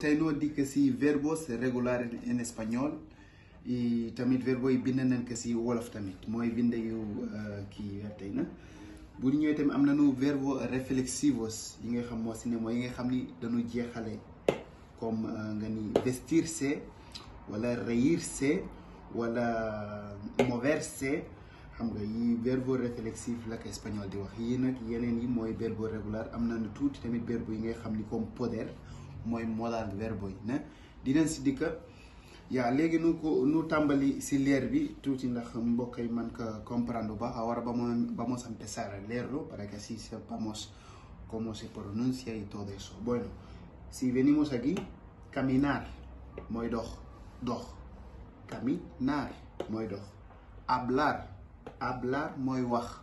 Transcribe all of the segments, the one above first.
tey noo dikk si verbos regulares en español y tamit verbo yi bind nañ ko si wolof tamit mooy bind yu kii tey na bu ñu ñëwee tamit am nañu verbo reflexivos yi nga xam moo si ne mooy yi nga xam ni dañu jeexale comme nga ni vestirse wala reírse wala moverse xam nga yi verbo réflexif la ko espagnol di wax yii nag yeneen yi mooy verbo régular am na tuuti tamit verbo yi ngay xam ni comme poder mooy modal verbo yi na dinañ si dikka yaa léegi nu tàmbali si leer bi tuuti ndax mbokk yi man ko comprendre ba ahora vamos a empezar a leerlo para que así sepamos cómo se pronuncia y todo eso. Bueno, si venimos aquí, caminar mooy dox caminar mooy dox hablar mooy wax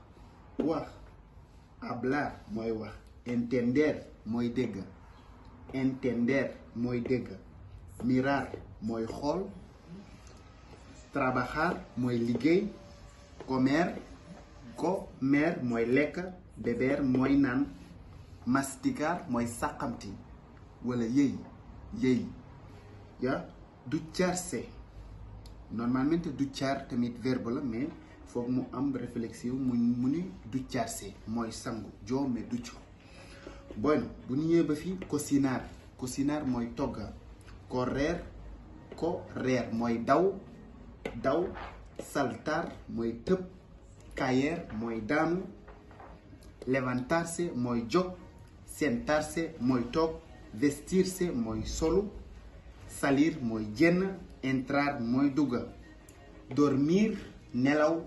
hablar mooy wax entender mooy dégg mirar mooy xool trabajar mooy liggéey comer mooy lekk beber mooy naan masticar mooy sàqamti wala yëy ya ducharse normalmente duchar tamit verbe la mais foog mu am réflexion mu ni ducharse mooy sangu yo me ducho. Bueno bu ñu ñëwee ba fii cocinar mooy togga correr mooy daw saltar mooy tëb caer mooy daanu levantarse mooy jóg sentarse mooy toog vestirse mooy solu salir mooy génn entrar mooy dugga dormir nelaw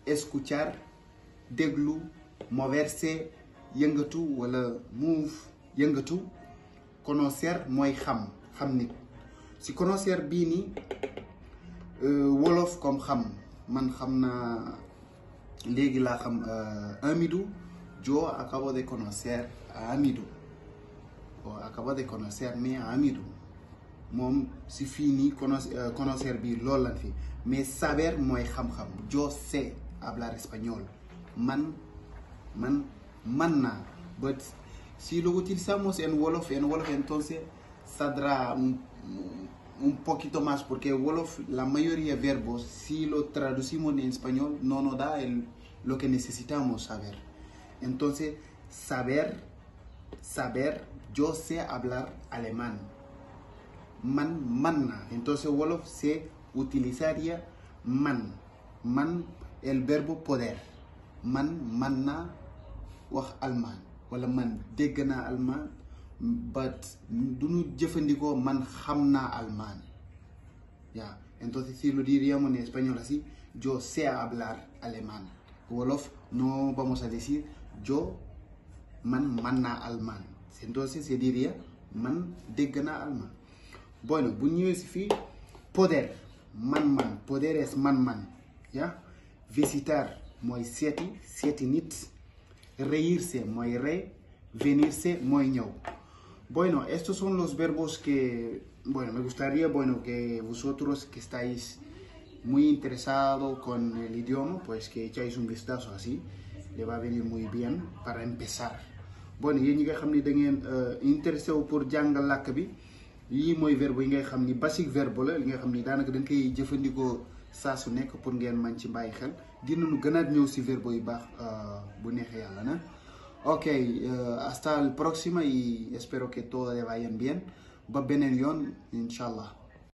escuchar déglu moverse yëngatu wala move yëngatu conocer mooy xam nit si conocer bii nii wolof comme xam man xam naa léegi laa xam Amidou yo acabo de conocer a Amidou mais Amidou moom si fii nii conocer bi loolu lan fi mais saber mooy xam-xam yo sé hablar español man naa but si lo utilizamos en wolof entonces saldrá un poquito más porque wolof la mayoría de verbos si lo traducimos en español no nos da lo que necesitamos saber. Entonces saber yo sé hablar alemán man na entonces wolof se utilizaría man el verbo poder man na wax allemand wala man dégg naa allemand but du ñu jëfandikoo man xam naa allemand ya entonces si lo diríamos en español así yo sé hablar alemán wolof no vamos a decir yo man naa allemand entonces se diría man dégg naa allemand. Bueno bu ñëwee si fii poder poder es man ya visitar mooy seeti nit reírse mooy rey venirse mooy ñëw. Bueno, estos son los verbos que, me gustaría, que vosotros que estáis muy interesados con el idioma, pues que echáis un vistazo así, le va a venir muy bien para empezar. Bueno, yéen ñi nga xam ni da ngeen intéressé wu pour jàngal làkk bi yii mooy verbe yi ngay xam ni basique verbe la li nga xam ni daanaka dañ koy jëfandikoo saa su nekk pour ngeen man ci bàyyi xel dinañu gënaat ñëw si verbe yu baax bu neexee yàlla na. Ok, hasta el próximo y espero que todo le vaya bien. Va beneen yoon, inshallah.